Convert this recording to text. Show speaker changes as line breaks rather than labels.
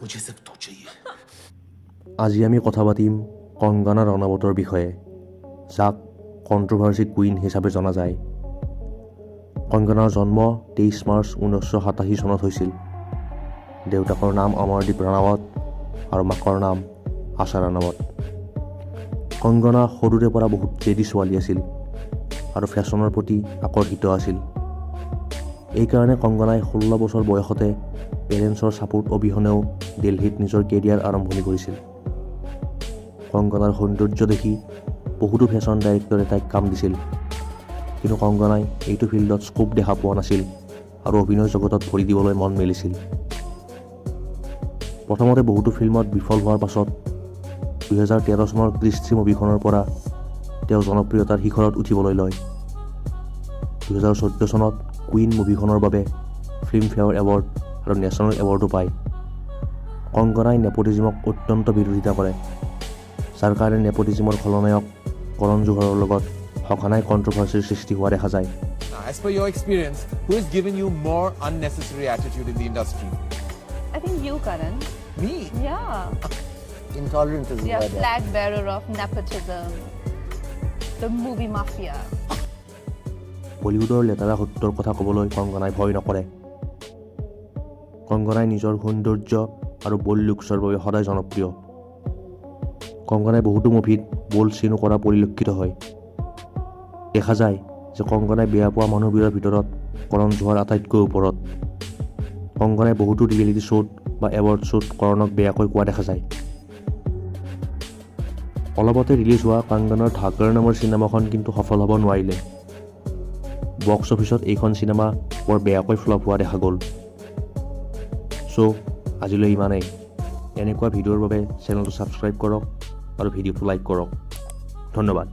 मुझे सिर्फ तू चाहिए।
আজি আমি কথা পাতিম কংগনা ৰাণাৱটৰ বিষয়ে, যাক কণ্ট্ৰভাৰ্চি কুইন হিচাপে জনা যায়। কংগনাৰ জন্ম 23 মাৰ্চ 1987 চনত হৈছিল। দেউতাকৰ নাম অমৰদীপ ৰাণাৱট আৰু মাকৰ নাম আশা ৰাণাৱট। কংগনা সৰুৰে পৰা বহুত জেদী ছোৱালী আছিল আৰু ফেশ্বনৰ প্ৰতি আকৰ্ষিত আছিল। এইকাৰণে কংগনাই 16 বছৰ বয়সতে পেৰেণ্টছৰ ছাপোৰ্ট অবিহনেও দিল্লীত নিজৰ কেৰিয়াৰ আৰম্ভণি কৰিছিল। কংগনাৰ সৌন্দৰ্য দেখি বহুতো ফেশ্বন ডাইৰেক্টৰে তাইক কাম দিছিল, কিন্তু কংগনাই এইটো ফিল্ডত স্কোপ দেখা পোৱা নাছিল আৰু অভিনয় জগতত ভৰি দিবলৈ মন মেলিছিল। প্ৰথমতে বহুতো ফিল্মত বিফল হোৱাৰ পাছত 2013 চনৰ কৃষ 3 মুভিখনৰ পৰা তেওঁ জনপ্ৰিয়তাৰ শিখৰত উঠিবলৈ লয়। 2014 চনত কুইন মুভিখনৰ বাবে ফিল্মফেয়াৰ এৱাৰ্ড আৰু নেশ্যনেল এৱাৰ্ডো পায়। কংগনাই নেপ'টিজিমক অত্যন্ত বিৰোধিতা কৰে, যাৰ কাৰণে নেপ'টিজিমৰ খলনায়ক কৰণ জোহৰৰ লগত সঘনাই কণ্ট্ৰভাৰ্চিৰ সৃষ্টি হোৱা দেখা যায়।
As per your experience, who has given you more unnecessary attitude in the industry?
I think you, Karan.
Me?
Yeah.
Intolerant is the
Yeah,
word.
Flag bearer of nepotism. The movie mafia.
বলিউডৰ লেতেৰা সত্যৰ কথা ক'বলৈ কংগনাই ভয় নকৰে। কংগনাই নিজৰ সৌন্দৰ্য আৰু বল্ড লুকছৰ বাবে সদায় জনপ্ৰিয়। কংগনাই বহুতো মুভিত বল্ড চিনো কৰা পৰিলক্ষিত হয়। দেখা যায় যে কংগনাই বেয়া পোৱা মানুহবোৰৰ ভিতৰত কৰণ জোহৰ আটাইতকৈ ওপৰত। কংগনাই বহুতো ৰিয়েলিটি শ্ব'ত বা এৱাৰ্ড শ্ব'ত কৰণক বেয়াকৈ কোৱা দেখা যায়। অলপতে ৰিলিজ হোৱা কংগনাৰ ধাকৰ নামৰ চিনেমাখন কিন্তু সফল হ'ব নোৱাৰিলে। বক্স অফিচত এইখন চিনেমা বৰ বেয়াকৈ ফ্লপ হোৱা দেখা গ'ল। চ' আজিলৈ ইমানেই। এনেকুৱা ভিডিঅ'ৰ বাবে চেনেলটো ছাবস্ক্ৰাইব কৰক আৰু ভিডিঅ'টো লাইক কৰক। ধন্যবাদ।